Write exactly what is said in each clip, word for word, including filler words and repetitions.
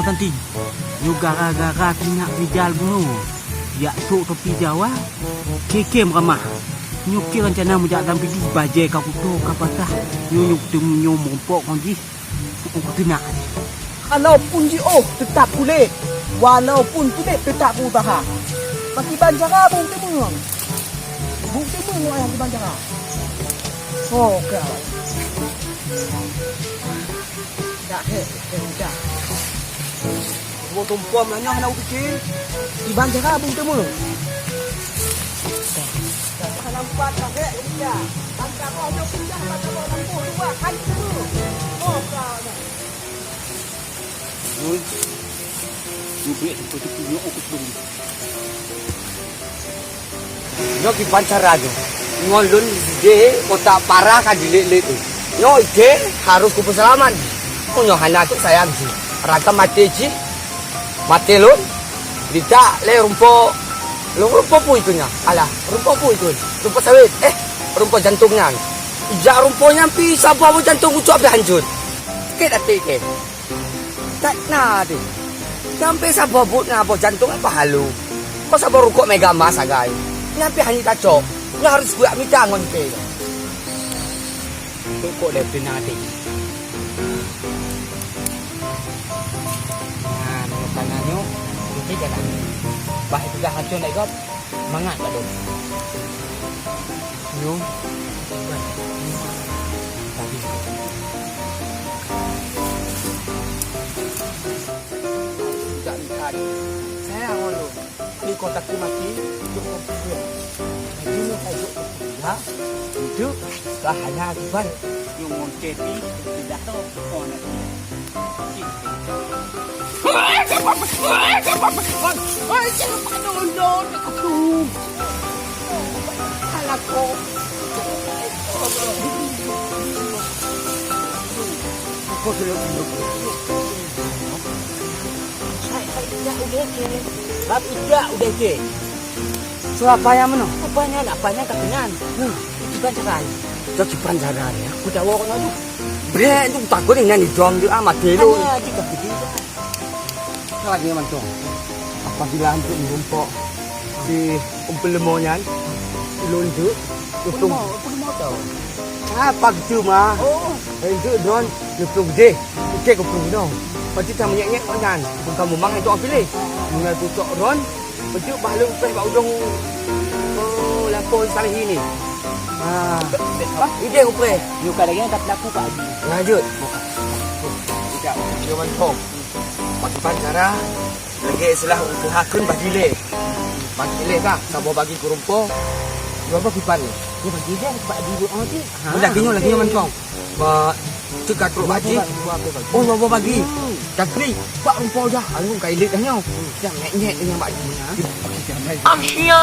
Tanti, nyoe gara-gara Tina Rijal bunoe jak trok topi Jawa, khem-khem ramah. Nyoe keu rencana meujak lam Pidie, bajèe ka kuto ka patah. Nyoe, nyoe kuteumèe nyoe meurumpok ngon jih, kuteunak. Walaupun jiôh, teutap kulét. Walaupun kulét, teutap kuusaha. Pakriban cara beu teumèe? Beu teumèe ngon ayah kiban cara. Oh, kau. Dah, heh, heh, dah. Dua tumpom lah nyoh hana upike. Iban jaga bung teumèe. Dah, dah, dah nampak dah, heh, dah. Bangsa kau tu pindah, bangsa kau lampu dua, kan teumèe. Oh, kau dah. Oi. Ubit, beutôi nyoe aku sebelum. Nyoe kiban cara nyoe. Ngon lôn jih otak parah ka dilét-lét. Nyoe ide harus kupeuseulamat. Meunyoe hana cit sayang jih. Rakan maté jih. Maté lôn. Ditak lé rumpok. Lôn rumpok pui tu nyan. Alah, rumpok pui tu. Rumpok sawét. Eh, rumpok jantong nyan. Ijak rumpok nyan pi saboh jantong ucok pi hanjeuet. Sakét até kèe. That na deh. Sampai saboh buet ngon boh jantong apa halu? Kok saboh rukok mega mas sagai? Nyan pih hana tacok. Nyan harus kuyak mita ngon pih. Rukok deh pih na deh. Nah, nyoe kana nyoe, kita jalan. Bah itu dah racun dek gop. Mangat ka lôn. Nyoe. Tadi. Jak lihat. Sayang ngon lôn. Ni kau takut mati, jok kau pulang. Jadi ni kau jok kau pulang. Itu bahaya kiban. Nyong ngon Cepi, tidak tahu. Oh, nak dia. Bab ijak udeh ke. So apa yang mana? Apa yang nak, apa yang kau kenal? Hmm. Itu kan cara. Itu kiban cara ni. Aku dah wak nak tu. Brek tu takut ni nyan idom tu ah, mati lu. Hanya aja kau pergi dah. Lagi mantong. Apabila antuk merumpok si umpil lemo nyan, lôn tu, lupung. Umpil lemo, umpil lemo tau. Ah, pag tu mah. Oh. Antuk drone, lupung deh. Oke, kupung no. Pasti tak menyek-nyek kau nyan. Bukan memang itu pilih. Mengenai pucuk drone, Beujeuet bah lôn preh bak ujong, oh, lampôh Salehi ni. Ha. Bah, idéh upreh. Nyoe ka lagèe nyan ka teulaku, Pak Haji. Lanjut. Tidak, dia mantong. Pakiban cara, lagèe istilah ureueng tuha kheun bagi lé. Bagi lé kah, saboh bagi keu rumpok. Dua boh kiban ni. Dia bagi dia, Pak Haji buat orang tu. Ha. Lagi nyoe, lagi nyoe mantong. Ba, cit ka trok bak jih. Oh, dua boh bagi. Hmm. Tapi, bak rumpok dah. Aduh, ka ileuk dah nyoe. Dah ngek-ngek dengan bak jih. Akhia.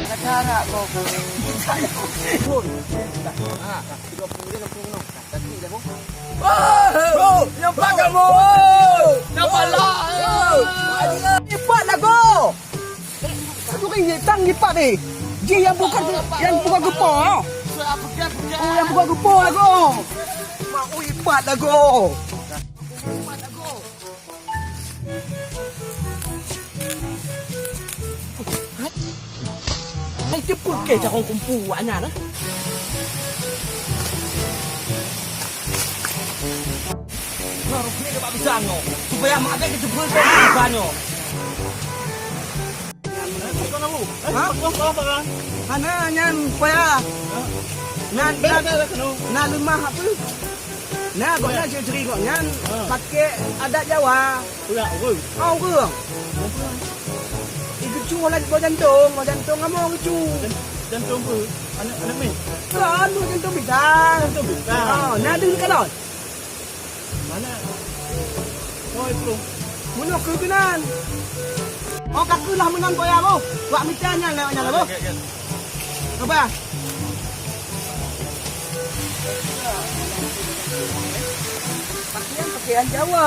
Kata arak kau. Pun. Dah. Ha, dah. Tiga puluh dia, enam puluh enam. Sakit dah, Bang. Oh, oh, nampak tak, Bang? Oh, nampak lah. Oh, lipat lagoe. Satu ringgit tang lipat ni. Jih yang bukan, yang bukan geupeu. Oh, yang bukan geupeu lagoe. Mak, oh, lipat lagoe. Lipat lagoe. Hai, ceupeuet keu carông kumpu awak nyan, eh? Nah, rukni dapat pisang nyoe. Supaya mak abang keuceupeuet keu pisang nyoe. Ha? Hana nyan, payah. Nyan, nyan, na leumah apa? Nah, gobnyan ciri-ciri gobnyan, ha, pakai adat Jawa. Urat ureueng. Ah, ureueng. Igeucue lam boh jantong, boh jantong kamoe geucue. Jan-, jantong apa? Aneuk, aneuk mi? Kan, boh jantong pisang. Jantong pisang. Ah, na deuh kalon. Mana? Oh, itu. Meunoe keu keunan. Oh, ka keuh lah meunan boh ya, boh. Wak mita nyan lewat nyan lah, boh. Oke, oke. Coba. Pakaian, pakaian Jawa.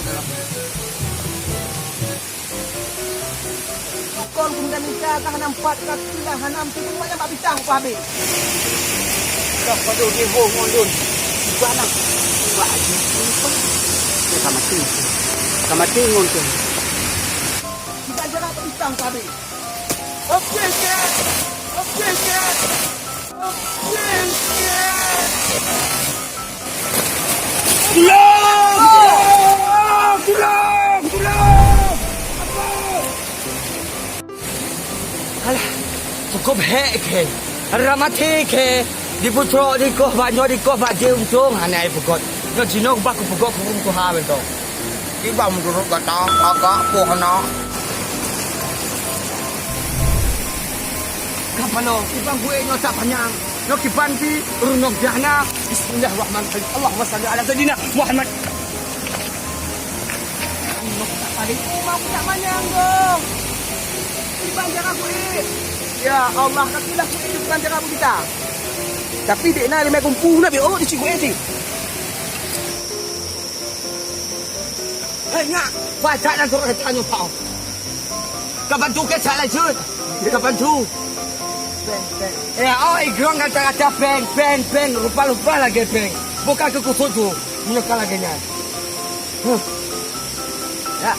Kon geuminta-minta ka hana meupat, ka keulah hana meututoe, banyak bak bitang ku habéh. Dah padub di ho ngon lôn. Buat nah. Buat aja. Dia ka maté. Ka maté ngon tu. Kita jarak bak bitang ku habéh. Oke, Kak. Oke, Kak. Oke, Kak. Tulung! Tulung! Tulung! Tulung! Alah, peugot hék kèe. Rhah maté kèe. Diputrok dikoh bak nyoe, dikoh bak jéh, untông hana peugot. Nyoe jinoe bah kupeugot keu ureueng tuha mantong. Kiban meunurot gata, agak poh na. Ka manoe, kiban buet nyoe that panyang. Nyoe kiban pih, ureueng nyoe dah na. Bismillahirrahmanirrahim. Allahumma shalli ala sayyidina Muhammad. Nyoe tak paling uma budak manyang dong. Kiban cara buet. Ya Allah, ka keulah buet kiban cara buet kita. Tapi dek na limai kumpu na bi, oh, di cikgu enti. Hei, nyak! Pacak dan turun tanyoe pau. Ka bantu ke cak lai jeuet. Ka bantu. Péng, péng. Eh, oh, igrong kata-kata péng, péng, péng. Rupa-rupa lagèe péng. Bukan keu kusut tu. Meunyoe ka lagèe nyan. Huh. Ya.